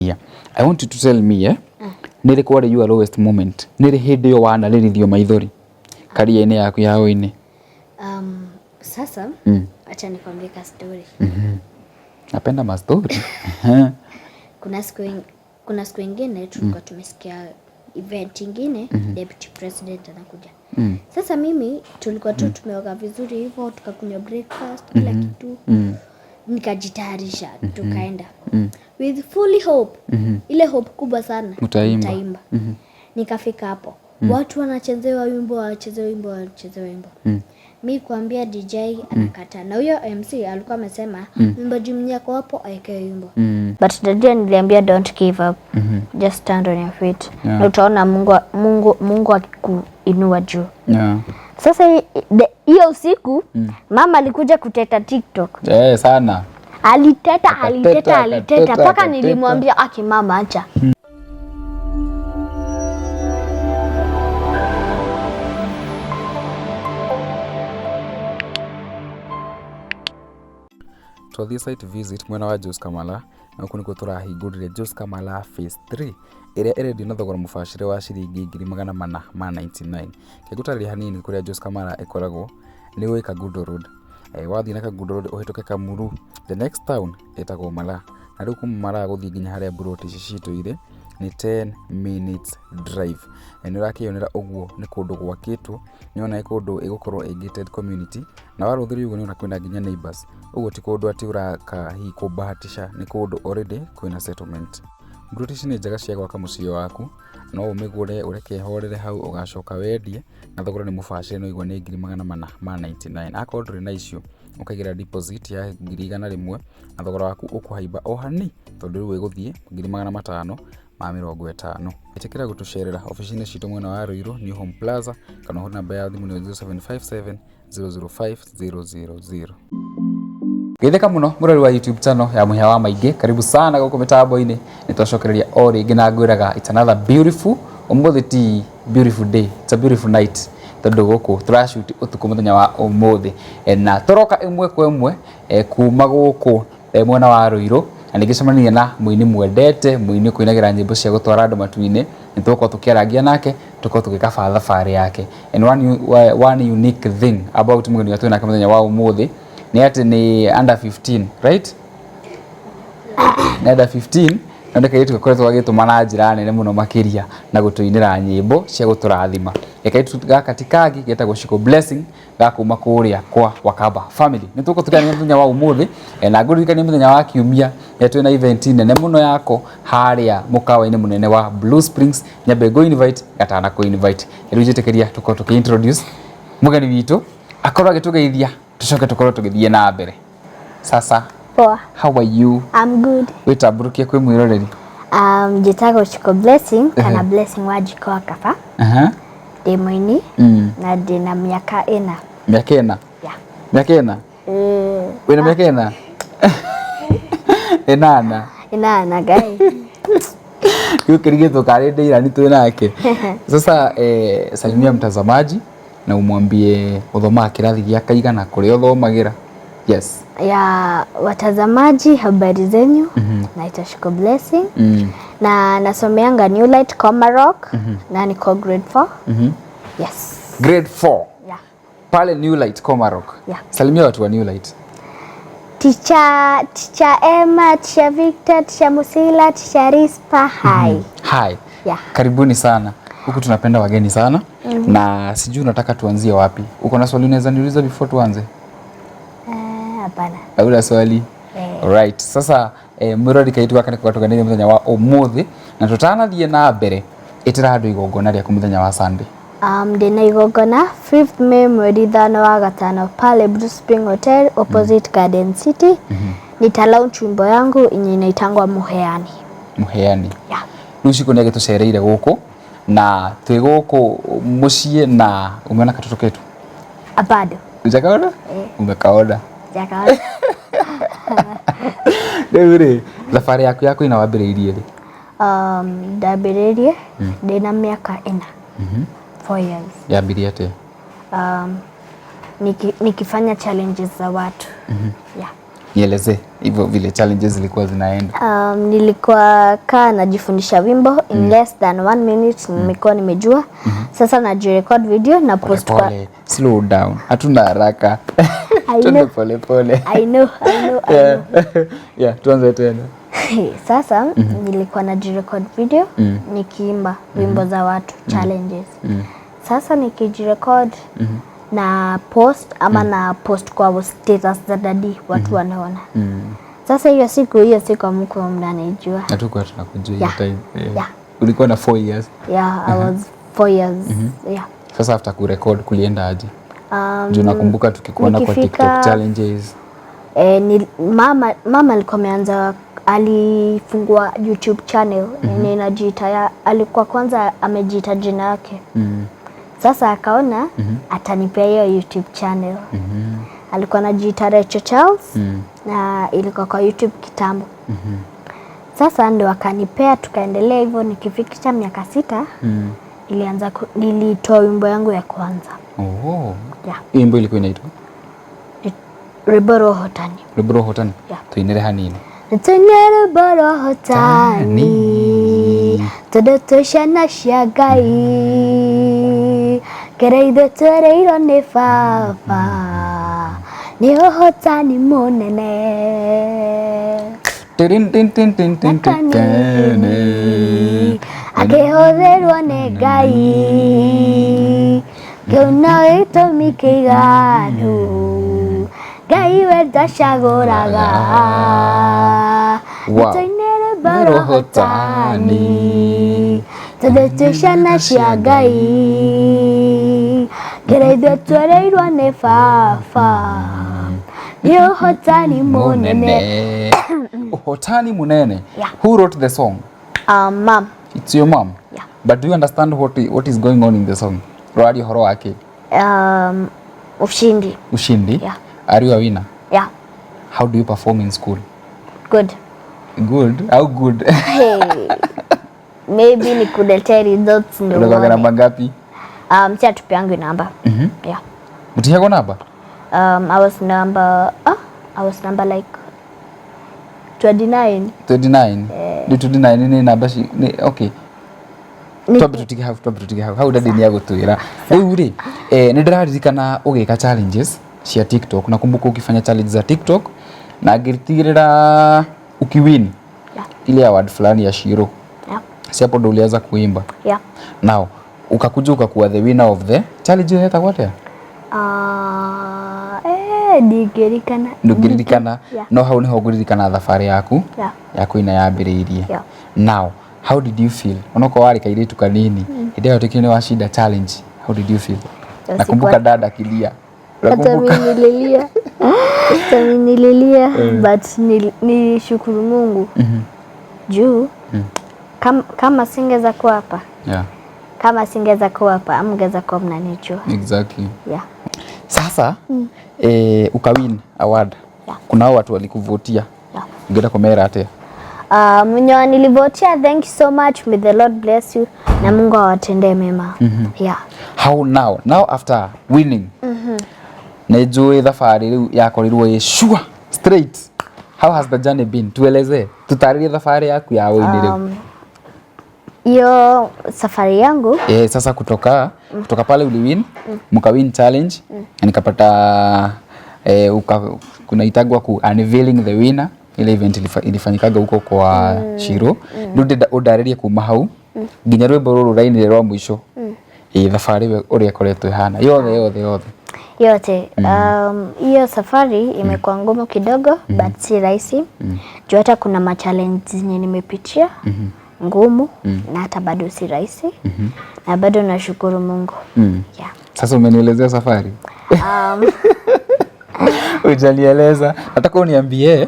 Yeah. I want you to tell me, eh? Nĩ rĩ kwarĩ your lowest moment? Nĩ rĩ hĩndĩ ĩyo wanarĩrithio maithori karia-inĩ yaku ya ũini? Sasa acha nikwambie ka story. Napenda mastori. Kuna siku ingine tulikuwa tumesikia event ingine, deputy president anakuja. Sasa mimi tulikuwa tu tumeoga vizuri hivyo, tukakunywa breakfast, kila kitu. Nikajitayarisha, tukaenda. With fully hope. Ile hope kubwa sana. Utaimba. Nitaimba. Nikafika hapo. Watu wanachezewa wimbo, wanachezewa wimbo, wanachezewa wimbo. Mi kuambia DJ anakataa. Na huyo MC alikuwa amesema mwimbaji mwenye ako hapo aekewe wimbo. But daddy niliambia don't give up. Just stand on your feet. Na utaona Mungu akikuinua juu. Sasa hiyo usiku mama alikuja kuteta TikTok. Sana. Aliteta, Akateta, aliteta, aliteta. akateta, Mpaka akateta. nilimwambia aki mama acha. Twathiĩ site visit mwena wa Jos Kamala na gũkũ nĩkuo tũrahingũrire Jos Kamala phase 3 ĩrĩa ĩrendio na thogora mũbacĩre wa ciringi ngiri magana mana ma 99. Ngĩgũtarĩria hanini kũrĩa Jos Kamala ĩkoragwo nĩ gwĩ Kangundo Road. Wathiĩ na Kangundo Road ũhĩtũke Kamuru, the next town ĩtagwo Malaa. Na rĩu kuma Malaa gũthiĩ nginya harĩa mburoti ici citũ irĩ nĩ 10 minutes drive. Nĩ ũrakĩonera ũguo nĩ kũndũ gwakĩtwo, nĩ wona nĩ kũndũ ĩgũkorwo ĩ gated community, na warũthĩrĩria ũguo nĩ ũrona kwĩna nginya neighbors. Ũguo ti kũndũ atĩ ũraka hihi kũbahatisha, nĩ kũndũ already kwĩna settlement. Mburoti ici nĩ njega cia gwaka mũciĩ waku, no ũmĩgũre ũreke ĩhorere hau ũgacoka wendie, na thogora nĩ mũbacĩre no ũigua nĩ ngiri magana mana ma 99. Akorwo ndũrĩ na icio, ũkaigĩra deposit ya ngiri igana rĩmwe, na thogora waku ũkũhaimba o hani, tondũ rĩu ĩgũthiĩ ngiri magana matano ma mĩrongo ĩtano. Ĩtĩkĩra gũtũcerera obici-inĩ citũ mwena wa Ruiru, New Home Plaza, kana ũhũre namba ya thimũ nĩ 0757 005 000. Geithĩka mũno mũrori wa YouTube channel ya Mũhĩa wa Maingĩ, karibu sana gũkũ mĩtambo-inĩ. Nĩ twacokereria o rĩngĩ na ngwĩraga it's another beautiful, ũmũthĩ ti beautiful day, it's a beautiful night, tondũ gũkũ tũrashoot ũtukũ mũthenya wa ũmũthĩ. Na tũroka ĩmwe kwa ĩmwe kuma gũkũ mwena wa Ruiru, na nĩngĩcemania na mũini mwendete, mũini ũkũinagĩra nyĩmbo cia gũtwara andũ matu-inĩ. Nĩ tũgũkorwo tũkĩarangia nake, tũkorwo tũgĩkaba thabarĩ yake. And one unique thing about mũgeni ũrĩa twĩ nake mũthenya wa ũmũthĩ nĩ atĩ nĩ under 15, right? Nĩ under 15, na nĩ kairĩtu gakoretwo gagĩtũma na njĩra nene mũno makĩria na gũtũinĩra nyĩmbo cia gũtũrathima. Kairĩtu gaka ti kangĩ, getagwo Shiko Blessing, gakuma kũrĩa kwa Wakamba family. Nĩ tũgũkorwo tũkĩaranĩria mũthenya wa ũmũthĩ, na ngũririkanie mũthenya wa kiumia twĩna event nene mũno yako harĩa mũkawa-inĩ mũnene wa Blue Springs. Nyambe ngũ invite gatana kũ invite. Rĩu njĩtĩkĩria tũkorwo tũkĩ introduce mũgeni witũ akorwo agĩtũgeithia, tũcoke tũkorwo tũgĩthiĩ na mbere. Sasa, Poa. How are you? I'm good. Wĩtambũrũkie kwĩ mwĩroreri. Njĩtagwo Shiko Blessing kana Blessing wa Jiko wa Kaba. Ndĩ mũini na ndĩ na mĩaka ĩna. Mĩaka ĩna? Yeah. Mĩaka ĩna? Wĩna mĩaka ĩna? Ĩnana. Ĩnana, Ngai. Rĩu kĩrigĩtwo karĩ ndĩirani twĩ nake. Sasa salimia mtazamaji na umwambie ũthomaga kĩrathi gĩa kaigana, kũrĩa ũthomagĩra. Yes. Ya watazamaji, habari zenyu. Naitwa Shiko Blessing. Na nasomeanga New Light Komarock na niko grade 4. Yes. Grade 4. Yeah. Pale New Light Komarock. Yeah. Salimia watu wa New Light. Teacher Emma, Teacher Victor, Teacher Musila, Teacher Rispa, hi. Hi. Yeah. Karibuni sana. Huku tunapenda wageni sana. Na sijui unataka tuanzie wapi? Uko na swali unaweza niuliza before tuanze? Hapana. Hauna swali? Right. Sasa mwĩroreri kaitu gaka nĩko gatũganĩire mũthenya wa ũmũthĩ, na tũtanathiĩ na mbere ĩtĩra andũ igongona rĩaku mũthenya wa Sunday. Ndĩna igongona 5th May mweri ithano wa gatano pale Blue Spring Hotel opposite Garden City. Nita launch wimbo yangu yenye inaitangwa Muheani. Muheani. Yeah. Rĩu Shiko nĩ agĩtũcereire gũkũ na twĩ gũkũ mũciĩ na umeona katoto ketu? Bado. Hujakaona? Umekaona. Jakaona. Rĩu rĩ, thabarĩ yaku ya kũina wambĩrĩirie rĩ? Ndambĩrĩirie ndĩna mĩaka ĩna. 4 years. Yambirie atĩa? Nikifanya challenges za watu. Yeah. Nielezee hivyo vile challenges zilikuwa zinaenda. Nilikuwa kaa najifundisha wimbo in less than one minute, nimekuwa nimejua. Sasa najirecord video na post kwa Pole, slow down, hatuna haraka. I Twende know. pole pole. I know, I know, I Yeah. know. Yeah, tuanze tena. Sasa nilikuwa najirecord video nikiimba wimbo za watu, challenges. Sasa nikijirecord na post ama na post kwa status za daddy, watu wanaona. Sasa hiyo siku hamkuwa mnanijua. Hatukuwa tunakujua hiyo time. Yeah. Ulikuwa na 4 years. Yeah, I was 4 years, yeah. Sasa after kurecord kulienda aje? Juu nakumbuka tukikuona kwa TikTok challenges. Eh, mama alikuwa ameanza, alifungua YouTube channel yenye inajiita ya, alikuwa kwanza amejiita jina yake. Sasa akaona atanipea hiyo YouTube channel. Alikuwa anajiita Rachel Charles na ilikuwa kwa YouTube kitambo. Sasa ndo akanipea, tukaendelea hivyo. Nikifikisha miaka 6 nilitoa wimbo yangu ya kwanza. Oh. Yeah. Hiyo wimbo ilikuwa inaitwa? Rwĩmbo rwa ũhotani. Rwĩmbo rwa ũhotani. Yeah. Tuinĩre hanini. Tũine rwĩmbo rwa ũhotani tondũ twĩ ciana cia Ngai, kĩrĩa ithuĩ twereirwo nĩ baba nĩ ũhotani mũnene. Tirin, tin, tin, tin, tin, tin, Kanini akĩhũthĩrwo nĩ Ngai, kĩu no gĩtũmi kĩiganu Ngai we ndacagũraga. Tũine rwĩmbo rwa ũhotani tondũ twĩ ciana cia Ngai, kĩrĩa ithuĩ twereirwo nĩ baba nĩ ũhotani mũnene. Ũhotani munene. Yeah. Who wrote the song? Mom. It's your mom? Yeah. But do you understand what is going on in the song? Rwaria ũhoro wake. Ushindi. Ushindi? Yeah. Are you a winner? Yeah. How do you perform in school? Good. Good. How good? Hey. Maybe nikuletee results ndio Unakuwa uone. namba ngapi? Si hatupeangwi namba. Yeah. Mtihagwo namba? I was number like 29. 29. Nĩ 29 nĩ namba ci nĩ okay. Twambe tũtige hau, twambe tũtige hau hau, daddy nĩ agũtwĩra rĩu rĩ. Nĩ ndĩraririkana ũgĩka challenges cia TikTok. Nakumbuka ukifanya challenge za TikTok na ngĩtigĩrĩra ukiwin ile award fulani ya Shiro. Si hapo ndo ulianza kuimba? Yeah. Now ukakuja ukakuwa the winner of the challenge ĩyo yetagwo atĩa? Ndingĩririkana. Ndũngĩririkana? Yeah. No hau nĩho ngũririkana thabarĩ yaku ya kũina yambĩrĩirie. Now how did you feel, onokorwo warĩ kairĩtu kanini, hĩndĩ ĩyo tuĩkire nĩ washinda challenge? How did you feel? Yo, Nakumbuka dada akilia. Hata Unakumbuka? mimi nililia. Hata mimi nililia, but nilishukuru Mungu juu kama singeweza kuwa hapa, kama singeweza kuwa hapa, hamngeweza kuwa mnanijua. Yeah. Sasa ukawin award. Kuna hao watu walikuvotia. Ungenda kumera atia? Mwenye nilivotia, thank you so much. May the Lord bless you na Mungu awatendee mema. Yeah. How now after winning, nĩ njũĩ thabarĩ rĩu yakorirwo ĩ sure straight. How has the journey been? Tueleze, tutarĩrie thabarĩ yaku ya wĩini rĩu. Hiyo safari yangu. Sasa kutoka pale uliwin, mkawin challenge, na nikapata kunaitagwa ku unveiling the winner, ile event ilifanyikaga huko kwa Shiro. Rĩu ndĩrenda ũndarĩrie kuma hau nginya rwĩmbo rũrũ rainire rwa mũico, thabarĩ ĩyo ũrĩa ĩkoretwo ĩhana, yothe yothe yothe. Yote. Hiyo safari imekuwa ngumu kidogo, but si rahisi juu hata kuna machallenge zenye nimepitia ngumu na hata bado si rahisi, na bado nashukuru Mungu. Yeah. Sasa umenielezea safari, ujanieleza, nataka uniambie,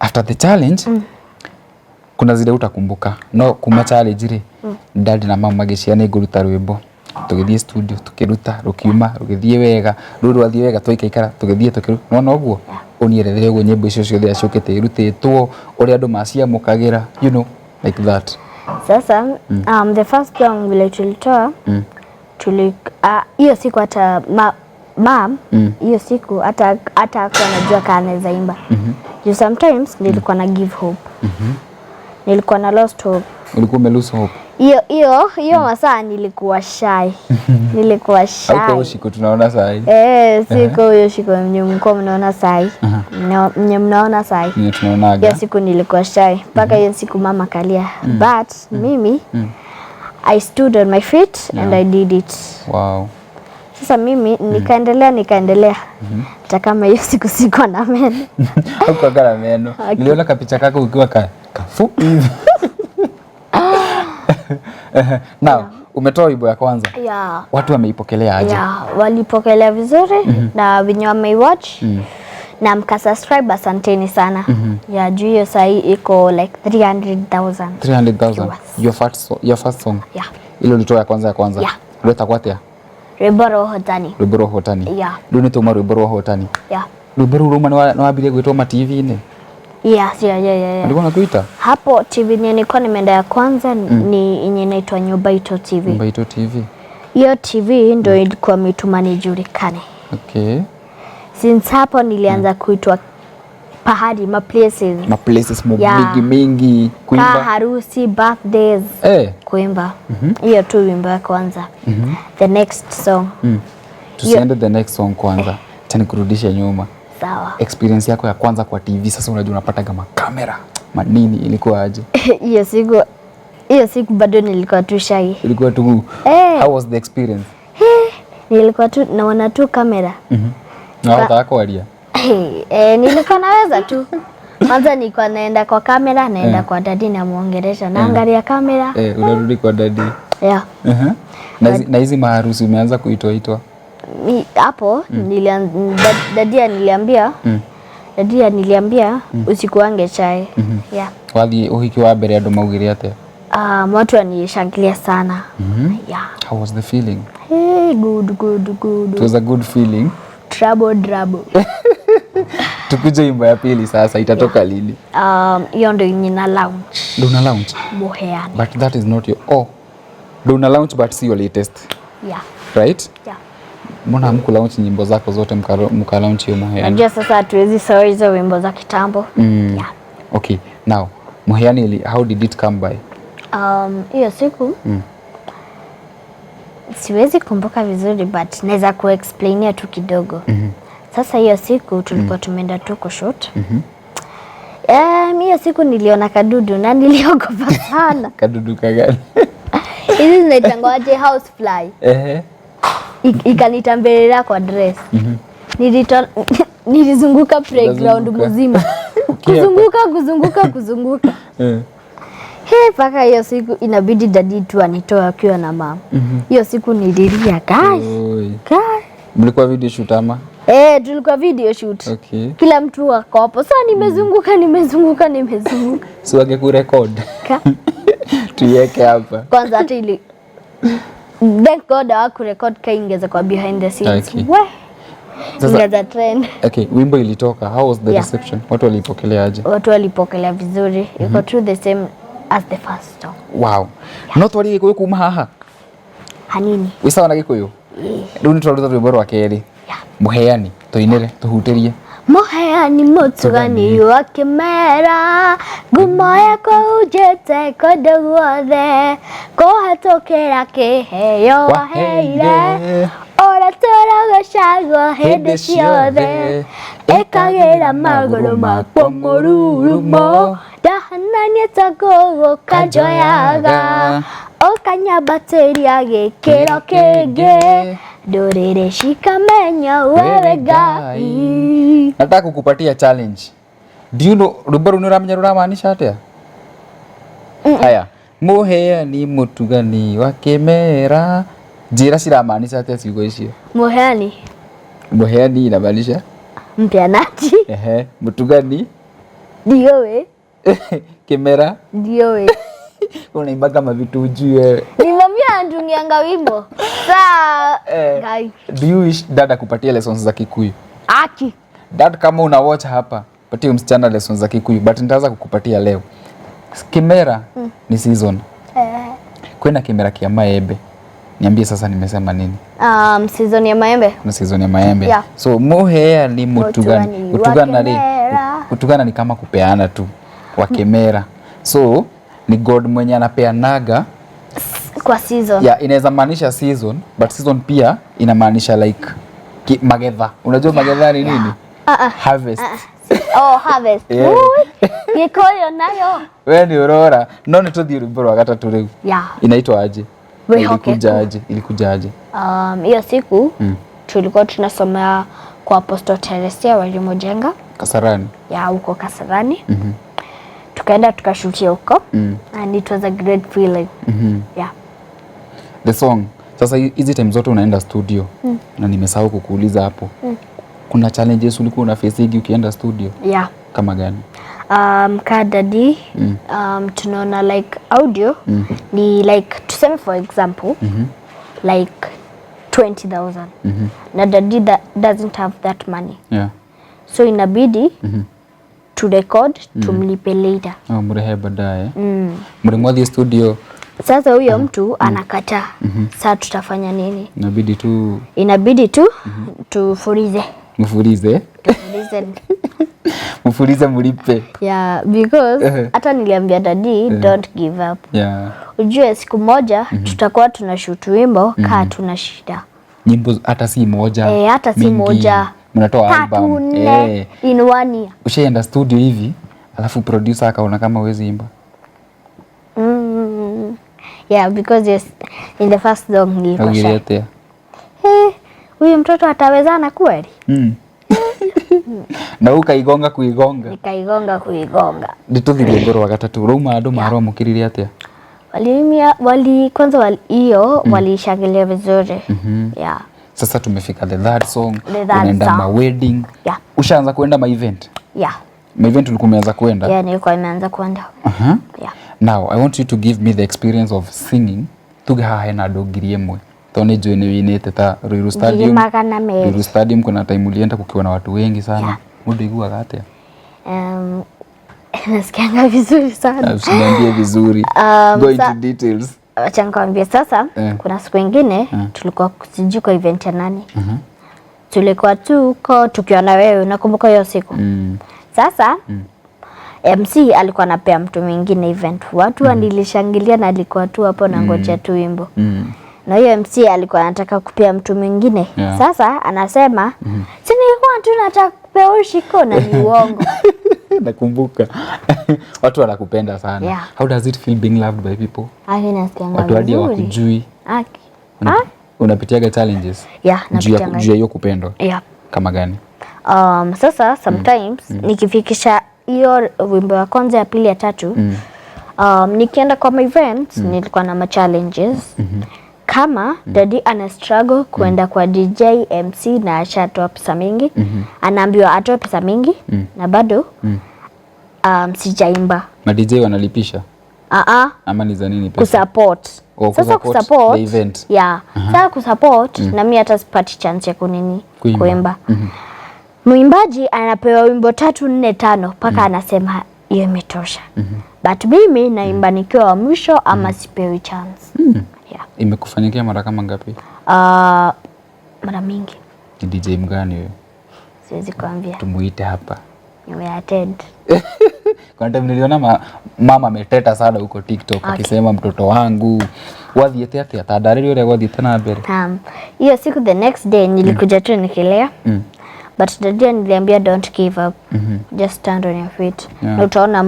after the challenge, kuna zile utakumbuka, no kuma challenge rĩ, daddy na mama magĩciria nĩ ngũruta rwĩmbo, tũgĩthiĩ studio, tũkĩruta, rũkiuma rũgĩthiĩ wega, rũu rwathiĩ wega, twaikaikara tũgĩthiĩ tũkĩruta, nona ũguo ũnierethere ũguo nyĩmbo icio ciothe ciũkĩte irutĩtwo, ũrĩa andũ maciamũkagĩra, like that. Sasa the first song vile tulitoa, hiyo siku hata Mum hiyo siku hata hakuwa anajua kaa anaweza imba. Juu sometimes nilikuwa na give hope. Nilikuwa na lost hope. Ulikuwa ume lose hope? Hiyo masaa nilikuwa shy. Nilikuwa shy. Hauko Shiko tunaona saa hii. Eh, siko huyo Shiko mwenye mlikuwa mnaona sahi. Mwenye mnaona sahi. Mwenye tunaonaga. Hiyo siku nilikuwa shy mpaka hiyo siku mama kalia. But mimi, I stood on my feet and I did it. Sasa mimi nikaendelea, nikaendelea. Hata kama hiyo siku sikuwa na meno. Haukuwa na meno. Okay. Niliona kapicha kako ukiwa kafupi hivi. Now, umetoa wimbo ya kwanza. Yeah. Watu wameipokelea aje? Yeah, walipokelea vizuri na wenye wameiwatch na mkasubscribe, asanteni sana. Yeah, juu hiyo sahii iko like 300,000. 300,000. Viewers. Your first song. Yeah. Ile ulitoa ya kwanza ya kwanza. Yeah. Rwetagwo atia? Rwĩmbo rwa ũhotani. Rwĩmbo rwa ũhotani. Yeah. Rĩu nĩ tuma rwĩmbo rwa ũhotani. Yeah. Rwĩmbo rũu ruma nĩ wambirie gwĩtwo ma TV-inĩ. Yeah. Walikuwa wanakuita? Hapo TV yenye nilikuwa nimeenda ya kwanza ni yenye inaitwa Nyumba Ito TV. Nyumba Ito TV. Hiyo TV ndo ilikuwa imetuma nijulikane. Since hapo nilianza kuitwa pahali ma places. Ma places mo Yeah. mingi mingi Ka kuimba. harusi, birthdays, kuimba. Hiyo tu wimbo ya kwanza. The next song. Tusiende the next song kwanza. Acha nikurudishe nyuma. Sawa. Experience yako ya kwanza kwa TV, sasa unajua unapata kama kamera manini, ilikuwa aje? Hiyo siku bado nilikuwa tu shy. Ilikuwa tu Eh. How was the experience? Nilikuwa tu naona tu kamera. Na wata kwaria? Eh, nilikuwa naweza tu. Kwanza nilikuwa naenda kwa kamera, naenda kwa daddy namuongelesha, naangalia kamera. Eh, unarudi kwa daddy. Yeah. Na hizi maharusi umeanza kuitwa itwa? Hapo daddy aniliambia usikuange shy. Yeah. Wathiĩ ũhiki wa mbere andũ maugire atĩa? Watu wanishangilia sana. Yeah. How was the feeling? Hey, good, good, good. It was a good feeling. Trouble, trouble. Tukuje wimbo ya pili sasa, itatoka lini? Hiyo ndio yenye na launch. Ndio una launch? Muheani. But that is not your, oh. Ndio una launch but si your latest. Yeah. Right? Yeah. Mbona hamku launch nyimbo zako zote, mka launch hiyo Muheani? Najua sasa hatuwezi sawa hizo wimbo za kitambo. Yeah. Okay, now Muheani how did it come by? Hiyo siku siwezi kumbuka vizuri but naweza kuexplainia tu kidogo. Sasa hiyo siku tulikuwa tumeenda tu kushoot. Hiyo siku niliona kadudu na niliogopa sana. Kadudu kagani? Hizi zinaitangwaje, housefly. Ikanitamberera kwa dress. Nilizunguka playground Ukazunguka. mzima. Kuzunguka, kuzunguka, kuzunguka. He, mpaka hiyo siku inabidi daddy tu anitoe akiwa na mama. Hiyo siku nililia, guys. Oi. Guys. Mlikuwa video shoot ama? Eh, tulikuwa video shoot. Kila mtu ako hapo. Sasa nimezunguka, nimezunguka, nimezunguka. Si wangekurecord. Tuiweke hapa. Kwanza hata ili, thank God hawakurecord, ka ingeza kwa behind the scenes. We. Sasa- Ingeza trend. Okay, wimbo ilitoka. How was the reception? Watu walipokelea aje? Watu walipokelea vizuri. Iko tu the same as the first song. Wow. No twarie Gĩkũyũ kuma haha. Hanini. Wĩ sawa na Gĩkũyũ? Rĩu nĩ twaruta rwĩmbo rwa kerĩ. Yeah. Mũheani, tũinĩre, tũhutĩrie. Mũheani mũtugani wa kĩmera, ngumo yakwa hunjĩte kũndũ guothe, kũhetũkĩra kĩheo waheire, ũrĩa tũrogocagwo hĩndĩ ciothe, ĩkagĩra magũrũ makwa mũrurumo, ndahanania ta ngũgũ kanjoyaga, ũkanyambatĩria gĩkĩro kĩngĩ, ndũrĩrĩ cikamenya wewe Ngai. Nataka kukupatia challenge. Do you know rwĩmbo rũu nĩ ũramenya rũramaanisha atĩa? Haya, mũheani mũtugani wa kĩmera, njĩra ciramaanisha atĩa ciugo icio? Mũheani. Mũheani inamaanisha Mpeanaji. Ehe, mũtugani? Ndiũĩ. Kĩmera? Ndiũĩ. Unaimba kama vitu hujui wewe. Ni mami anatungianga wimbo saa. Eh, Ngai. do you wish dad akupatie lessons za Kikuyu? Aki. Dad, kama una watch hapa, patie msichana lessons za Kikuyu, but nitaanza kukupatia leo. Kimera ni season. Eh. Kwĩna kĩmera kĩa maembe. Niambie sasa nimesema nini? Season ya maembe. Kuna season ya maembe. Yeah. So muhea ni mutugani. Mutugani Mutugana ni wakemera. mutugana ni kama kupeana tu wakemera. So ni God mwenye anapeanaga. Kwa season. Yeah, inaweza maanisha season, but season pia inamaanisha like magetha. Unajua magetha ni nini? Harvest. Oh, harvest. Yeah. Ui, Gikuyu nayo. We ni urora. No nĩ tũthiĩ rwĩmbo rwa gatatũ rĩu. Yeah. Inaitwa aje? Na Wĩhokeku. Ilikuja aje? Ilikuja aje? Hiyo siku tulikuwa tunasomea kwa Apostle Teresia Walimojenga Kasarani. ya huko Kasarani. Tukaenda tukashutia huko and it was a great feeling. Yeah. The song. Sasa hizi time zote unaenda studio na nimesahau kukuuliza hapo. Kuna challenges ulikuwa una face ukienda studio Yeah. kama gani? Ka daddy tunaona like audio ni like tuseme for example like 20,000 na daddy that doesn't have that money, Yeah. so inabidi to record tumlipe later. Oh, mrehe baadaye. Mlimwathi studio Sasa huyo mtu anakataa. Saa tutafanya nini? Inabidi tu Inabidi tu tufulize, mfulize. tufulize. Mfulize mlipe. Yeah, because hata niliambia daddy, don't give up. Ujue siku moja tutakuwa tunashoot wimbo kaa tuna shida. Nyimbo hata si moja. Eh, hata si mingi. moja. Mnatoa Tatu, album. nne in one year. Ushaenda studio hivi alafu producer akaona kama huwezi imba? Yeah, because yes, in the first song nilikuwa shy. Augire atia? Eh, huyu mtoto atawezana kweli? Na ukaigonga kuigonga. Nikaigonga kuigonga. Nditũthiĩ rwĩmbo rwa gatatũ rauma andũ maramũkĩrire atĩa? Waliimia, wali kwanza wali, hiyo walishangilia vizuri. Yeah. Sasa tumefika the third song. The third Unaenda song. ma wedding. Yeah. Ushaanza kuenda ma event? Yeah. Ma event ulikuwa umeanza kuenda? Yeah, nilikuwa nimeanza kuenda. Yeah. Now I want you to give me the experience of singing. Tuge haha hena andũ 1,000 tondũ nĩ njũĩ nĩ wĩinĩte ta Ruiru Stadium. 200,000. Ruiru Stadium kuna time ulienda kukiwa na watu wengi sana. Yeah. Mũndũ aiguaga atĩa? Nasikianga vizuri sana. Usiniambie vizuri. Go into details. Acha nikwambie sasa, kuna siku ingine tulikuwa sijui kwa event ya nani. Tulikuwa tuko tukiwa na wewe, unakumbuka hiyo siku? Sasa MC alikuwa anapea mtu mwingine event. Watu walilishangilia na alikuwa tu hapo na ngoja tu wimbo. Na huyo MC alikuwa anataka kupea mtu mwingine. Yeah. Sasa anasema, si nilikuwa tu nataka kupea ushiko, na ni uongo. Nakumbuka. Watu wanakupenda sana. Yeah. How does it feel being loved by people? Aki nasikianga Watu hadi vizuri. hawakujui. Aki. Unapitiaga challenges? Yeah, Juu ya napitianga. juu ya hiyo kupendwa. Yeah. Kama gani? Sasa sometimes nikifikisha hiyo wimbo ya kwanza, ya pili, ya tatu, nikienda kwa my events nilikuwa na ma challenges kama daddy ana struggle kuenda kwa DJ MC na ashatoa pesa mingi, anaambiwa atoe pesa mingi na bado sijaimba. Ma DJ wanalipisha ama ni za nini pesa? Kusupport. Oh, Sasa kusupport kusupport the event. Yeah. Sasa kusupport na mimi hata sipati chance ya kunini Kuimba. kuimba. Mwimbaji anapewa wimbo tatu, nne, tano mpaka anasema hiyo imetosha. But mimi naimba nikiwa wa mwisho ama sipewi chance. Yeah. Imekufanyikia mara kama ngapi? Mara mingi. Ni DJ mgani huyo? Siwezi kuambia. Tumuite hapa. Nimeattend. Kuna time niliona mama ameteta sana huko TikTok akisema mtoto wangu wathiĩte atĩa ta ndarĩria ũrĩa gwathiĩte na mbere. Hiyo siku the next day nilikuja tu nikilia. But daddy niliambia, don't give up. Just stand on your feet. Yeah. Na utaona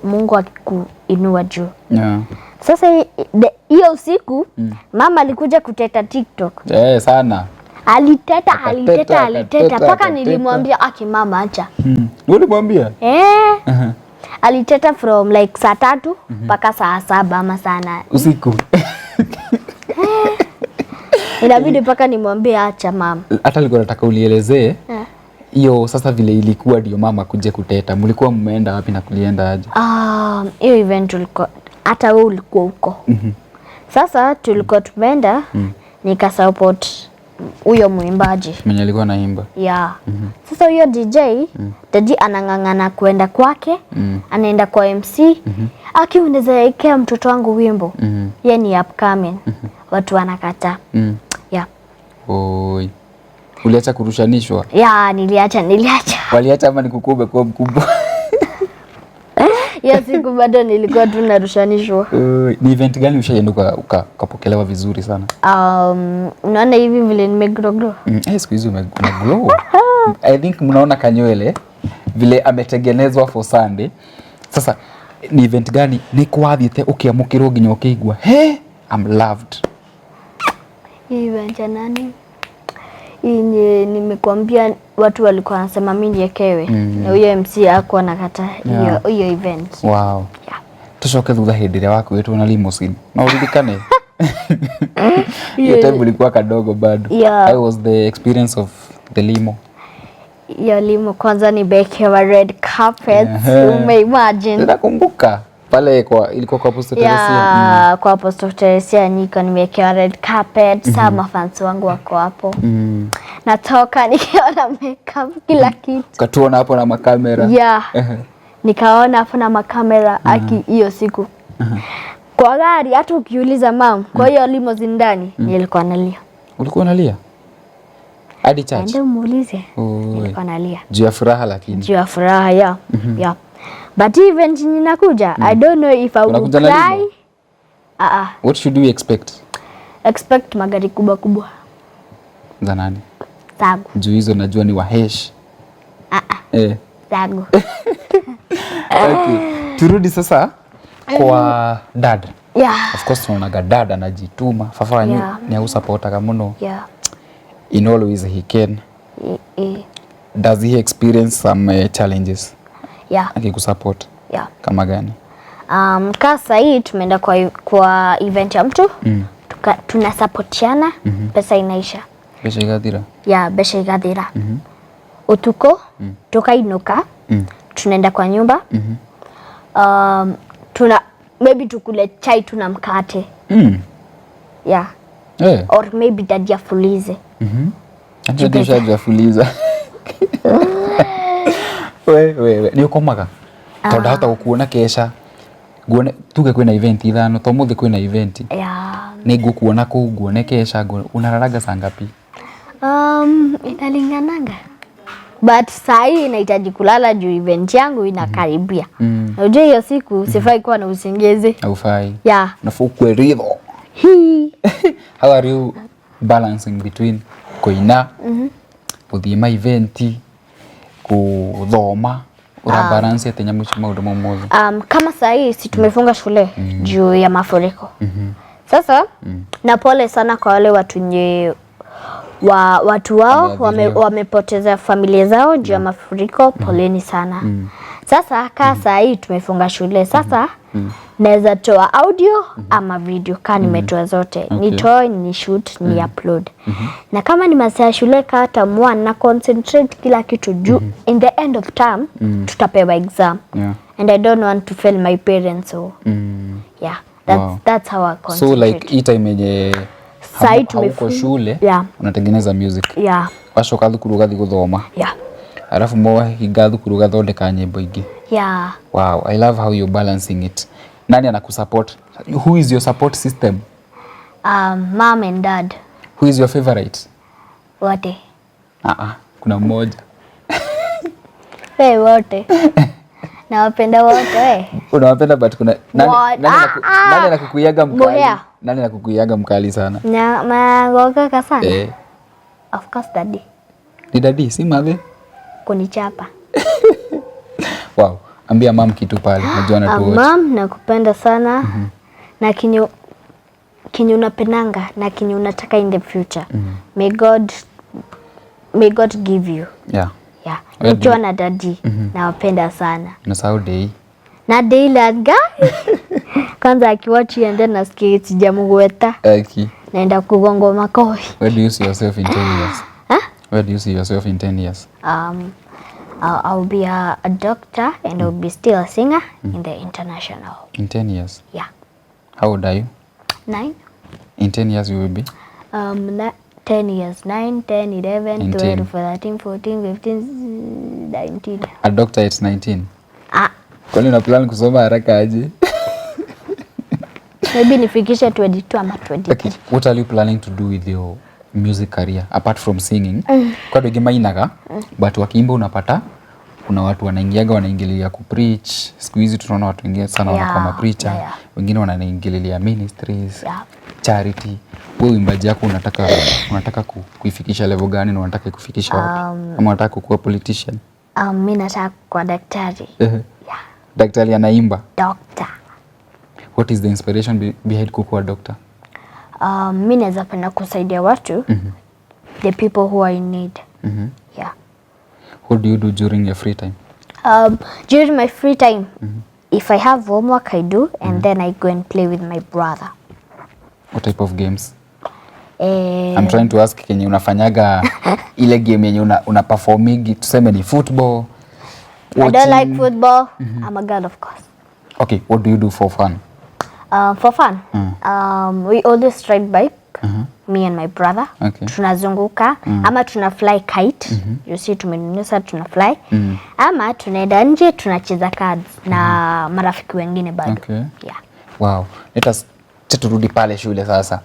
Mungu akikuinua juu. Sasa hiyo usiku mama alikuja kuteta TikTok. Eh, sana. Aliteta, Akateta, aliteta, aliteta akateta, mpaka akateta. nilimwambia, aki mama acha. Ulimwambia? Eh. Aliteta from like saa 3 mpaka saa 7 ama saa 8. Usiku. Inabidi mpaka nimwambie acha mama. Hata alikuwa anataka ulielezee hiyo sasa vile ilikuwa ndio mama kuja kuteta. Mlikuwa mmeenda wapi na kulienda aje? Hiyo event tulikuwa, hata wewe ulikuwa huko. Sasa tulikuwa tumeenda nikasupport huyo mwimbaji. Mwenye alikuwa anaimba. Yeah. Sasa huyo DJ, DJ anang'ang'ana kuenda kwake, anaenda kwa MC. Aki unaweza wekea mtoto wangu wimbo. Yeye ni upcoming. Watu wanakataa. Yeah. Oi. Uliacha kurushanishwa? Yeah, niliacha. Waliacha ama ni kukua umekuwa mkubwa? Hiyo siku bado nilikuwa tu narushanishwa. Oi, ni event gani ushaienda ukapokelewa vizuri sana? Unaona hivi vile nimegrow grow. Siku hizi una glow. I think mnaona kanywele vile ametengenezwa for Sunday. Sasa ni event gani ni kwathiĩte ũkĩamũkĩrwo nginya ũkĩigua he I'm loved? Hii event ya nani? Hii nimekuambia watu walikuwa wanasema mi niekewe. Na huyo MC hakuwa anakataa hiyo hiyo event. Wow. Yeah. Tucoke thutha hĩndĩ ĩrĩa wakuĩtwo na limousine. No ũririkane? Hiyo time ulikuwa kadogo bado. Yeah. How was the experience of the limo? Hiyo limo kwanza nimewekewa red carpet. Ehe. Umeimagine? Nakumbuka pale kwa ilikuwa kwa Apostle Teresia. Yeah, kwa Apostle Teresia Nyiko nimewekewa red carpet. Saa mafans wangu wako hapo. Natoka nikiwa na makeup kila kitu. Ukatuona hapo na makamera. Yeah. Nikaona hapo na makamera aki hiyo siku. Kwa gari hata ukiuliza mam, kwa hiyo limousine ndani nilikuwa nalia. Ulikuwa unalia? Hadi church? Ende muulize. Oi. Nilikuwa nalia. Juu ya furaha lakini. Juu ya furaha, yeah. Yeah. But event ninakuja, I don't know if I will Unakuja na cry. limo? Ah ah. What should we expect? Expect magari kubwa kubwa. Za nani? Zangu. Juu hizo najua ni wahesh. Ah ah. Eh. Zangu. Okay. Turudi sasa kwa dad. Yeah. Of course tunaonaga dad anajituma. Baba wanyu ni agũsupportaga mũno in all ways he can. Does he experience some challenges Yeah. akikusupport? Yeah. Kama gani? Ka sahii tumeenda kwa event ya mtu tunasupportiana, pesa inaisha. Mbeca igathira. Ya mbeca igathira. Utuko tukainuka, tunaenda kwa nyumba, tuna maybe tukule chai tuna mkate. Yeah. Or maybe daddy afulize. Hata ushajafuliza. We we we nĩ ũkomaga? Tondũ ndahota gũkuona kesha nguone tuge kwĩna event ithano to mũthĩ kwĩna event. Yeah. Nĩ ngũkuona kũu nguone kesha nguone unalalaga saa ngapi? Inalingananga. But saa hii nahitaji kulala juu event yangu inakaribia. Unajua hiyo siku sifai kuwa na usingizi. Haufai. Yeah. Unafaa ukue ritho. Hii. How are you balancing between kũina, gũthiĩ ma event, gũthoma, ũra balance atĩa nyamũ icio maũndũ mau mothe? Kama saa hii si tumefunga shule juu ya mafuriko. Sasa na pole sana kwa wale watu nye watu wao Wameathiriwa. wamepoteza familia zao juu ya mafuriko, poleni sana. Sasa kaa saa hii tumefunga shule. Sasa naweza toa audio ama video kaa nimetoa zote. Nitoe, ni shoot, ni upload. Na kama ni masaa ya shule kaa term 1 na concentrate kila kitu juu in the end of term tutapewa exam. And I don't want to fail my parents, so yeah, that's that's how I So concentrate. like hii time yenye Sai hauko shule unatengeneza music. Wacoka thukuru ũgathiĩ gũthoma. Alafu mwahinga thukuru ũgathondeka nyĩmbo ingĩ. Wow, I love how you're balancing it. Nani anakusupport? Who is your support system? Mom and dad. Who is your favorite? Wote. Ah ah, kuna mmoja. We wote. Nawapenda wote we. Unawapenda but kuna nani, What? nani, Ah, ah. nani anakukuiaga mkali? Muhea. Nani anakukuiaga mkali sana? Na magoka sana. Eh, Of course daddy. ni daddy, si mathe? Kunichapa. Wow, ambia mam kitu pale, najua anatuwatch. Mam, nakupenda sana. Na kinyo unapendanga na kinyo unataka in the future. May God give you. Yeah. Yeah. Where Nikiwa na daddy nawapenda sana. Unasahau day. Na Daylan guy. Kwanza akiwatch and then nasikia sijamgweta. Aki. Naenda kugongwa makofi. Where do you see yourself in 10 years? Huh? Where do you see yourself in 10 years? I'll be a doctor and I'll be still a singer in the international. In 10 years? Yeah. How old are you? 9. In 10 years you will be? 10 years. 9, 10, 11, 19. 12, 13, 14, 15, 19. A doctor at 19? Ah. Kwani una plan kusoma haraka aje? Maybe nifikishe 22 ama 23. Okay. What are you planning to do with your music career apart from singing? Kwa andũ aingĩ mainaga but wakiimba unapata kuna watu wanaingiaga wanaingililia kupreach. Siku hizi tunaona watu wengine sana wanakuwa mapreacher, wengine wanaingililia ministries, charity. Wewe uimbaji yako unataka kuifikisha level gani na unataka kufikisha wapi? Ama unataka kuwa politician? Mi nataka kuwa daktari. Yeah. Daktari anaimba. Doctor. What is the inspiration behind kukuwa doctor? Mi naweza penda kusaidia watu, the people who are in need. Yeah. What do you do during your free time? During my free time, if I have homework I do, and then I go and play with my brother. What type of games? Eh, I'm trying to ask kenye unafanyaga, ile game yenye una performigi, tuseme ni football. I don't like football. I'm a girl, of course. Okay, what do you do for fun? For fun, we always ride bike, me and my brother. Tunazunguka ama tuna fly kite. You see, tumenunua sasa tuna fly. Ama tunaenda nje tunacheza cards na marafiki wengine bado. Yeah. Wow. Let us turudi pale shule sasa.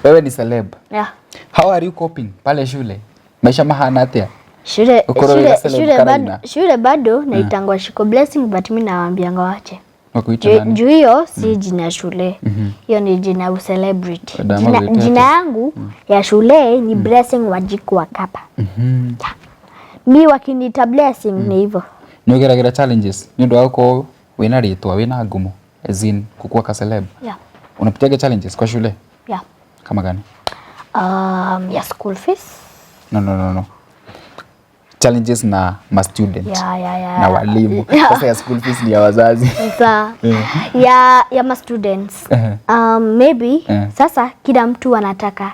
Wewe ni celeb. Yeah. How are you coping pale shule? Maisha mahana atia? Shule, Ukoro shule, wĩna celeb shule, karaina? bado, shule bado naitangwa Shiko Blessing, but mi nawaambianga wache. Wakuita nani? Juu hiyo si jina ya shule, hiyo ni jina ya celebrity. Dama Jina, kuitia jina aje? yangu ya shule ni Blessing Wanjiku wa Kapa. Yeah. Mi wakiniita Blessing ni hivyo. Nĩ ũgeragĩra challenges nĩ ũndũ wa gũkorwo wĩna rĩtwa, wĩna ngumo, as in kukuwa ka celeb? Yeah. Unapitiaga challenges kwa shule? Yeah. Kama gani? Ya school fees. No, challenges na ma student Yeah. na walimu. Sasa ya school fees ni ya wazazi. Sasa ya ma students, maybe sasa kila mtu anataka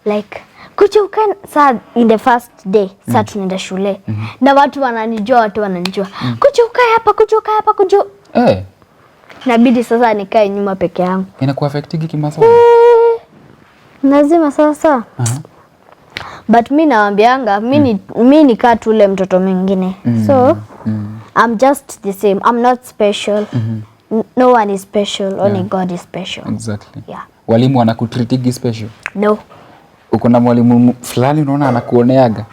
like kuja ukae saa in the first day, saa tunaenda shule na watu wananijua, watu wananijua, kuja ukae hapa, kuja ukae hapa, kuja. Inabidi sasa nikae nyuma peke yangu. Inakuaffectigi kimasomo? Eh, lazima sasa. But mi nawambianga mi nikaa tu ule mtoto mwingine, so I'm just the same. I'm not special. No one is special, only God is special. Yeah. Walimu wanakutreatigi special? No. Uko na mwalimu fulani unaona anakuoneaga?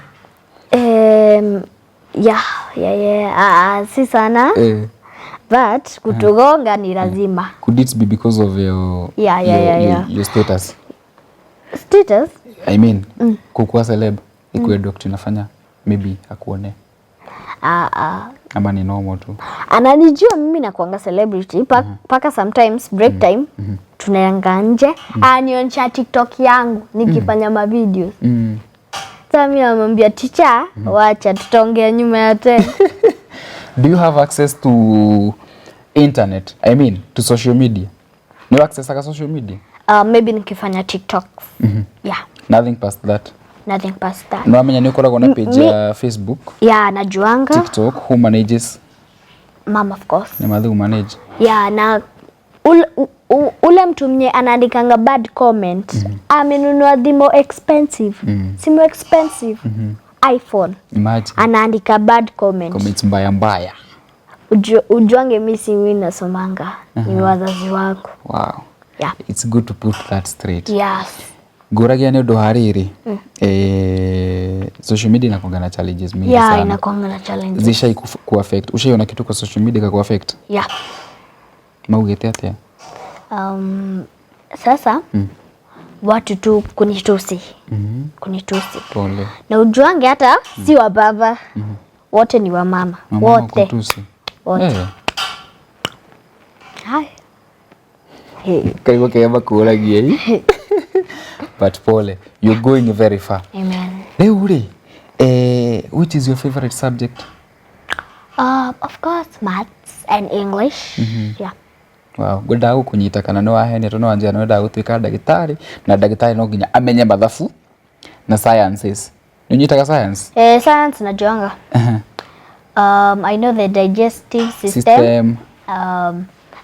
Yeah. Ah, ah, si sana, but kutugonga ni lazima. Could it be because of your Yeah, your status? Status? I mean, kukuwa celeb ikuwe doctor inafanya maybe akuone? Ah, ah. Ama ni normal tu? Ananijua mimi nakuanga celebrity paka sometimes break time tunaenda nje, anionyesha TikTok yangu nikifanya ma videos. Sasa mimi namwambia, "Teacher, wacha tutaongea nyuma ya tent." Do you have access to internet, I mean to social media? Ni access aka social media? Maybe nikifanya TikTok. Yeah. Nothing past that? Nothing past that. No amenya nĩ ũkoragwo na page ya Facebook? Yeah, najuanga. TikTok, who manages? Mom, of course. Nĩ mathu manage? Yeah, na ule mtu mwenye anaandikanga bad comment amenunua the more expensive simu, expensive iPhone. Imagine. Anaandika bad comment. Comments mbaya mbaya. Ujuange mi si mi nasomanga, ni wazazi wangu. Wow. Yeah. It's good to put that straight. Yes. Ngũragia nĩ ũndũ wa rĩrĩ, social media inakuanga na challenges mingi sana. Inakuanga na challenges. Zishai kuaffect? Ushaiona kitu kwa social media ikakuaffect? Yeah. Maugĩte atĩa? Sasa watu tu kunitusi, kunitusi. Pole. Na ujuange hata si wa baba wote, ni wa mama. Mama wote. wakutusi? Wote. Hai. Hey. Karigwo kega makũragia ĩ, but pole, you're going very far. Amen. Rĩu rĩ, which is your favorite subject? Of course, maths and English. Yeah. Wow, ngwendaga gũkũnyita kana nĩ wahenia, tondũ nĩ wanjĩra nĩ wendaga gũtuĩka ndagĩtarĩ, na ndagĩtarĩ no nginya amenye mathabu na sciences. Nĩ ũnyitaga science? Eh, science najuanga. I know the digestive system. System.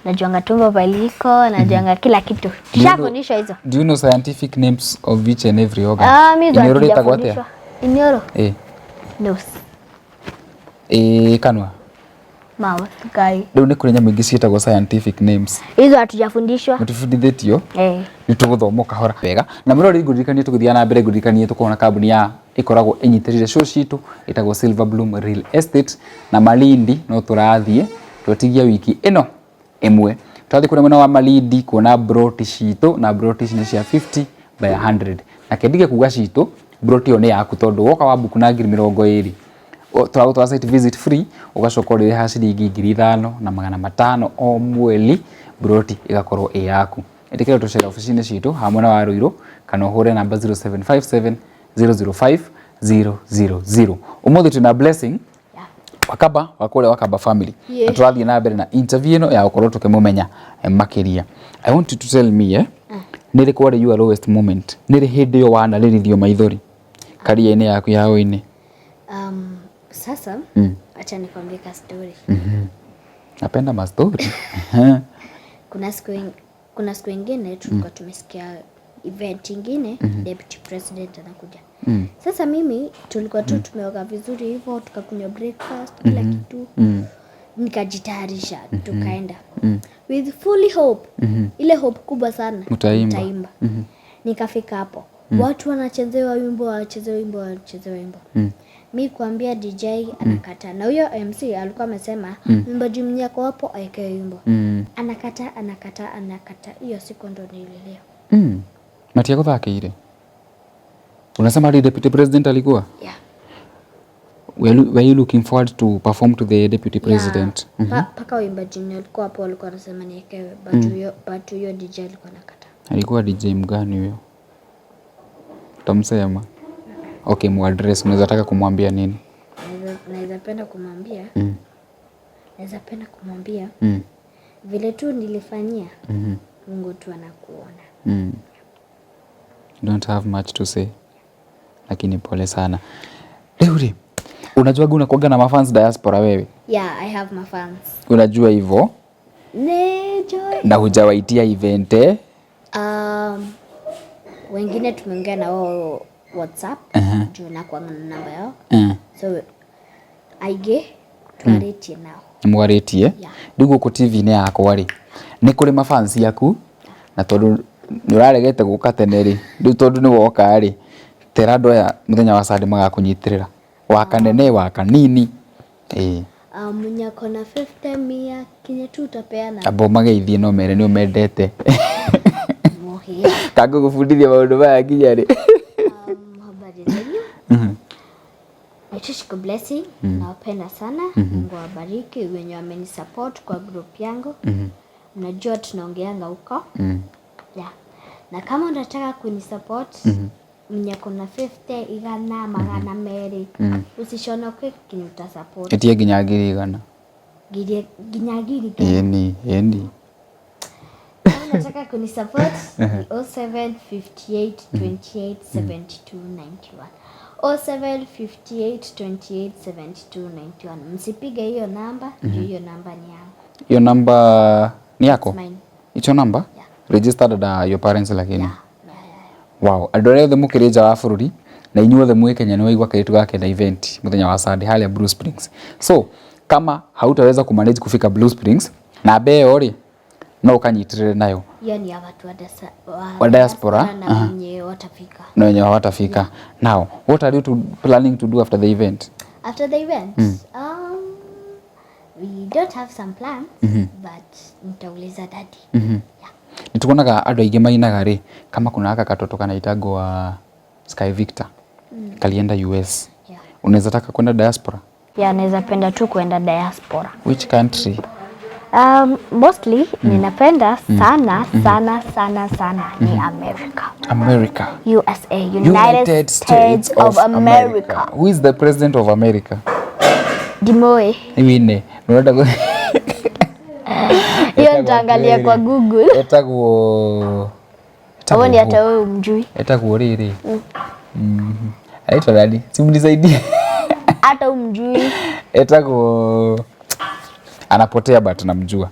Najuanga tumbo paliko, najuanga kila kitu. Do you know- Tushafundishwa hizo. Do you know scientific names of each and every organ? Ah, mimi hizo Inioro rĩtagwo atĩa? hatujafundishwa. Inioro? Eh. Nose. Eh, kanua. Mouth guy. Rĩu nĩ kũrĩ nyamũ ingĩ ciĩtagwo scientific names. Hizo hatujafundishwa. Mũtibundithĩtio? Eh. Nĩ tũgũthoma o kahora wega. Na mũrori, ngũririkanie tũgĩthiaga na mbere, ngũririkanie tũkoragwo na kambuni ya ĩkoragwo ĩnyitĩrĩire show citũ ĩtagwo Silver Bloom Real Estate, na Malindi no tũrathiĩ twatigia wiki ĩno ĩmwe. Twathiĩ kũrĩa mwena wa Malindi kuona broti citũ, na broti ici nĩ cia 50 by 100. Na kendige kuga citũ, broti ĩyo nĩ yaku tondũ woka wa book na 20,000, tũragũtwara site visit free, ũgacoka ũrĩrĩha ciringi 5,500 o mweri, broti ĩgakorwo ĩ yaku. Ĩtĩkĩra tũcere obici-inĩ citũ haha mwena wa Ruiru, kana ũhũre namba 0757 005 000. Ũmũthĩ twĩna Blessing Wakaba wa kũrĩa Wakaba family. Na tũrathiĩ na mbere na interview ĩno ya gũkorwo tũkĩmũmenya makĩria. I want you to tell me, nĩ rĩ kwarĩ your lowest moment? Nĩ rĩ hĩndĩ ĩyo wanarĩrithio maithori career-inĩ yaku ya ũini? Sasa acha nikwambie ka story. Napenda mastori. Kuna siku ingine tulikuwa tumesikia event ingine, deputy president anakuja. Sasa mimi tulikuwa tu tumeoga vizuri hivyo, tukakunywa breakfast, kila kitu. Nikajitayarisha, tukaenda. With fully hope. Ile hope kubwa sana. Utaimba. Nitaimba. Nikafika hapo. Watu wanachezewa wimbo, wachezewa wimbo, wachezewa wimbo. Mi kuambia DJ anakataa. Na huyo MC alikuwa amesema mwimbaji mwenye ako hapo awekewe wimbo. Anakataa, anakataa, anakataa. Hiyo siku ndo nililia. Matiagũthakĩire? Unasema hadi deputy president alikuwa? Yeah. Were you looking forward to perform to the deputy president? Yeah. Paka waimbaji wenye walikuwa hapo walikuwa wanasema niekewe, but huyo DJ alikuwa anakataa. Alikuwa DJ mgani huyo? Utamsema? Okay, muaddress, unaweza taka kumwambia nini? Naweza penda kumwambia naweza penda kumwambia vile tu nilifanyia, Mungu tu anakuona. Don't have much to say. Lakini pole sana. Rĩu rĩ, unajuaga unakuaga na mafans diaspora wewe? Yeah, I have my fans. Unajua hivyo? Ne joy. Na hujawaitia event, eh? Wengine tumeongea na wao WhatsApp, juu nakuanga na namba yao. So aingĩ twarĩtie nao. Nĩ mwarĩtie? Yeah. Rĩu gũkũ TV-inĩ yakwa rĩ, nĩ kũrĩ mafans aku, na tondũ nĩ ũraregete gũka tene rĩ, rĩu tondũ nĩ woka rĩ, tera andũ aya mũthenya wa Sunday magakũnyitĩrĩra. Wa kanene, wa kanini. Ĩĩ. Mwenye ako na 50 mia kinye tu utapeana. Amba ũmageithie no mere nĩ ũmendete. Muhia. Kangũgũbundithia maũndũ maya nginya rĩ. Habari zenyu. Naitwa Shiko Blessing, nawapenda sana. Mungu awabariki wenye wamenisupport kwa group yangu. Mnajua tunaongeanga huko. Yeah. Na kama unataka kunisupport, mwenye ako na 50 igana 200, usiconoke kinye utasupport. Ĩtie nginya 100,000. Ngiri nginya 100,000. Ĩni, ĩni. Kama unataka kunisupport ni 0758 28 72 91. 0758 28 72 91. Msipige hiyo namba, juu hiyo namba ni yangu. Hiyo namba ni yako? Mine. Icho namba? Yeah. Registered na your parents lakini? Yeah. Wow, andũ arĩa othe mũkĩrĩ nja wa bũrũri na inyuothe mwĩ Kenya, nĩ waigua kairĩtu gake na event mũthenya wa Sunday harĩa Blue Springs. So kama hautaweza kumanage kufika Blue Springs, namba ĩyo rĩ, no ũkanyitĩrĩre nayo. Hiyo ni ya watu wa Wa diaspora, na wenye watafika. Na wenye hawatafika. Now, what are you planning to do after the event? After the event, we don't have some plans, but nitauliza daddy. Yeah. Nĩtuonaga andũ aingĩ mainaga rĩ, kama kuna haka katoto kanaitagwa Sky Victor, kalienda US. Yeah. Unaweza taka kwenda diaspora? Yeah, naweza penda tu kuenda diaspora. Which country? Mostly ninapenda sana sana sana sana ni America. America. USA, United States of America. Who is the president of America? Dimoe. Wine. Unaenda Hiyo nitaangalia kwa Google. Etagwo Huo ni hata wewe umjui. Etagwo rĩrĩ. Anaitwa nani? Si mnisaidie. Hata umjui. Etagwo, anapotea but namjua.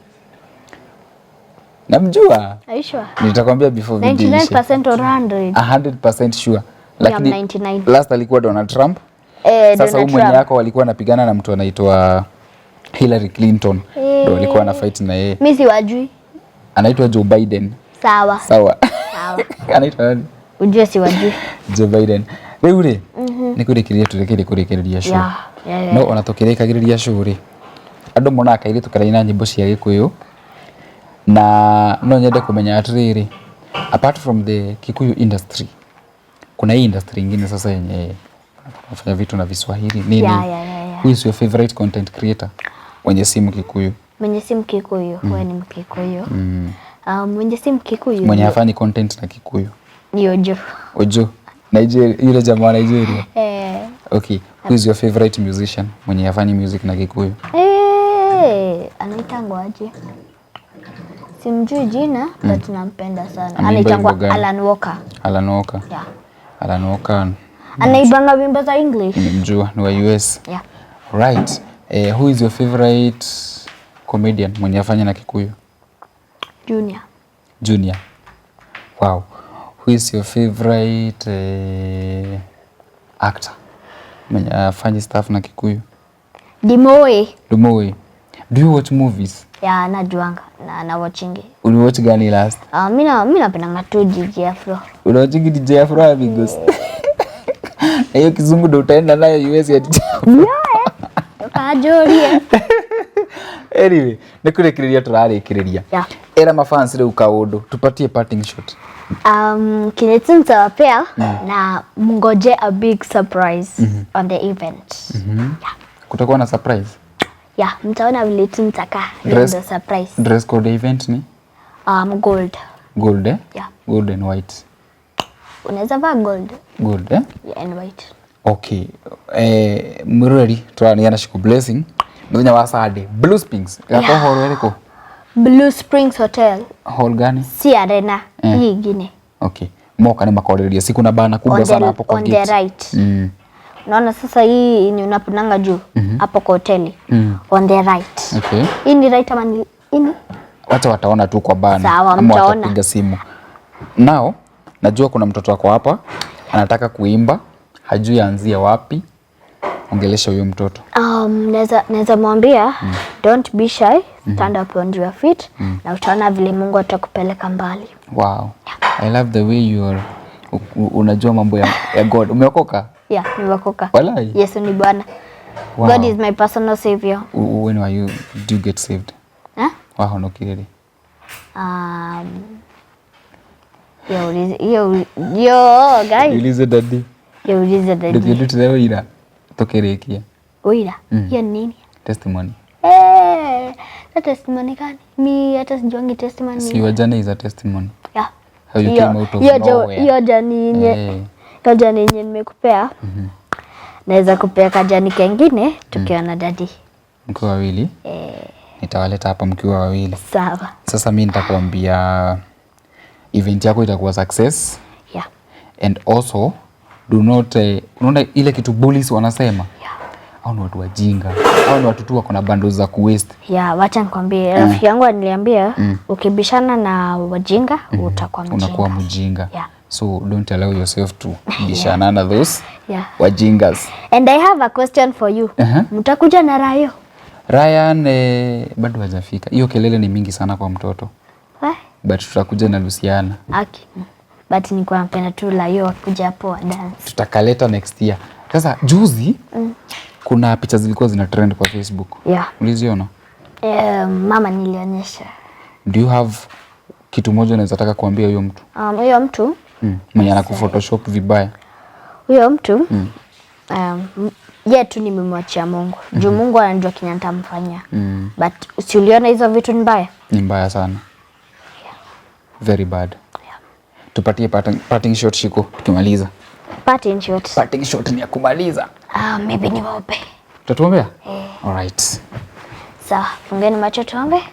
Namjua. Aishwa. Nitakwambia before video iishe. 99% or 100. 100% sure. Lakini 99. last alikuwa Donald Trump. Eh, Sasa huyu Donald mwenye Trump. yako walikuwa wanapigana na mtu anaitwa Hillary Clinton ndo alikuwa na fight na yeye. Mi siwajui. Anaitwa Joe Biden. Sawa. Sawa. Sawa. Anaitwa nani? Ujue siwajui. Joe Biden. Rĩu rĩ, nĩ kũrĩkĩrĩria tũrĩkĩrĩria show. Yeah. No ona tũkĩrĩkagĩrĩria show rĩ, andũ monaga kairĩtu karaina nyĩmbo cia Gĩkũyũ, na no nyende kũmenya atĩrĩrĩ, apart from the Kikuyu industry, kuna hii industry ingine sasa yenye nafanya vitu na Viswahili nini? Yeah. Who is your favorite content creator mwenye si Mkikuyu? Mwenye si Mkikuyu, wewe ni Mkikuyu. Mwenye si Mkikuyu Mwenye hafanyi content na Kikuyu. Ni Ojo. Ojo. Nigeria, yule jamaa wa Nigeria. Eh. Okay, who is your favorite musician mwenye hafanyi music na Kikuyu? Eh, anaitangwa aje? Simjui jina, but nampenda sana. Anaimba Anaitangwa wimbo gani? Alan Walker. Alan Walker. Yeah. Alan Walker Anaibanga wimbo za English. nimemjua, ni wa US. Yeah. Right. Who is your favorite comedian mwenye afanya na Kikuyu? Junior. Junior. Wow. Who is your favorite actor mwenye afanye stuff na Kikuyu? Dimoe. Dumoe. Do you watch movies? Yeah, najuanga na na watchingi. Uliwatch gani last? Mi napendanga tu DJ Afro. Unawatchingi DJ Afro Amigos? Na hiyo kizungu ndo utaenda nayo US ya DJ Afro. Tukajorie. Anyway, nĩ kũrĩkĩrĩria tũrarĩkĩrĩria. Yeah. Ĩra mafans rĩu kaũndũ, tupatie parting shot. Kenye tu nitawapea na mngoje a big surprise on the event. Yeah. Kutakuwa na surprise. Yeah, mtaona vile tu nitakaa. Hiyo ndio surprise. Dress code ya event ni Gold. gold, eh? Yeah. Gold and white. Unaweza vaa gold. Gold, eh? Yeah, and white. Okay. Mwĩroreri tũrarania Shiku Blessing mũthenya wa Sunday, Blue Springs ĩgakorwo hall ĩrĩkũ? Blue Springs Hotel. Hall gani? Si arena. Hii ingine. Okay. Moka nĩ makoreria siku na bana kubwa On sana the, hapo kwa on the gate. right. Unaona sasa hii yenye unapunanga juu hapo kwa hoteli. On the right. Okay. Hii ni right ama ni hii ni? Wacha wataona tu kwa bana Sawa, ama mtaona. watapiga simu. Nao najua kuna mtoto wako hapa anataka kuimba, hajui aanzie wapi. Ongelesha huyo mtoto. Naweza mwambia don't be shy, stand up on your feet na utaona vile Mungu atakupeleka mbali. Wow. I love the way you are unajua mambo ya God. Umeokoka? Yeah, nimeokoka. Walai. Yesu ni Bwana. Wow. God is my personal savior. When were you do you get saved? Eh? Wahonokire rĩ? Yo, yo, guys. Niulize daddy. Yo, ulize daddy. Ndũngĩndutire ũira tũkĩrĩkia. Uira. Hiyo ni nini? Testimony. Eh, sa testimony gani? Mi hata sijuangi testimony. Si your journey is a testimony. Yeah. How you came out of nowhere. Hiyo jani yenye hiyo jani yenye nimekupea. Naweza kupea kajani kengine tukiwa na daddy. Mkiwa wawili. Nitawaleta hapa mkiwa wawili. Sawa. Sasa mi nitakwambia event yako itakuwa success. Yeah. And also do not unaona ile kitu bullies wanasema? Yeah. Au ni watu wajinga, au ni watu tu wako na bundles za kuwaste. Yeah, wacha nikwambie, rafiki yangu aliniambia ukibishana na wajinga utakuwa mjinga. Unakuwa mjinga. Yeah. So don't allow yourself to bishana na those wajingas. And I have a question for you. Mtakuja na Rayo? Ryan bado hajafika. Hiyo kelele ni mingi sana kwa mtoto. Eh? But tutakuja na Luciana. Aki. But nilikuwa napenda tu Rayo akuja hapo wa dance. Tutakaleta next year. Sasa juzi kuna picha zilikuwa zina trend kwa Facebook. Yeah. Uliziona? Mama nilionyesha. Do you have kitu moja unaweza taka kuambia huyo mtu? Huyo mtu Mwenye anakuphotoshop vibaya. Huyo mtu ye tu nimemwachia Mungu. Juu Mungu anajua kenye nitamfanyia. But si uliona hizo vitu ni mbaya? Ni mbaya sana. Very bad. Yeah. Tupatie parting shot Shiko tukimaliza. Parting shot. Parting shot ni ya kumaliza. Maybe niwaombe. Utatuombea? All right. Sawa, fungeni macho tuombe.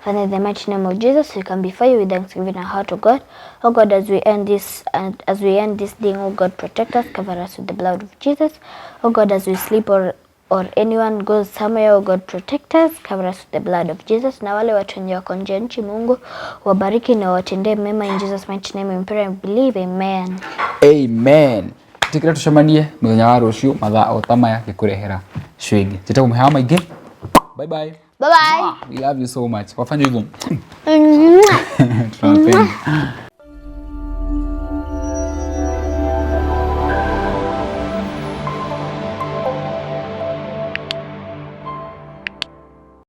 Father, in the mighty name of Jesus, we come before you with thanksgiving and heart to God. Oh God, as we end this and as we end this thing, oh God, protect us, cover us with the blood of Jesus. Oh God, as we sleep or anyone goes somewhere, oh God, protect us, cover us with the blood of Jesus. Na wale watu wenye wako nje ya nchi, Mungu wabariki na watendee mema, in Jesus mighty name we pray and believe, amen. Amen. Tikira tucemanie muthenya wa rucio mathaa o ta maya ngĩkũrehera show ĩngĩ. Njĩtagwo Mũhea wa Maingĩ. Bye bye. Bye bye. We love you so much. Wafanye hivyo. Mwah. Tunawapenda.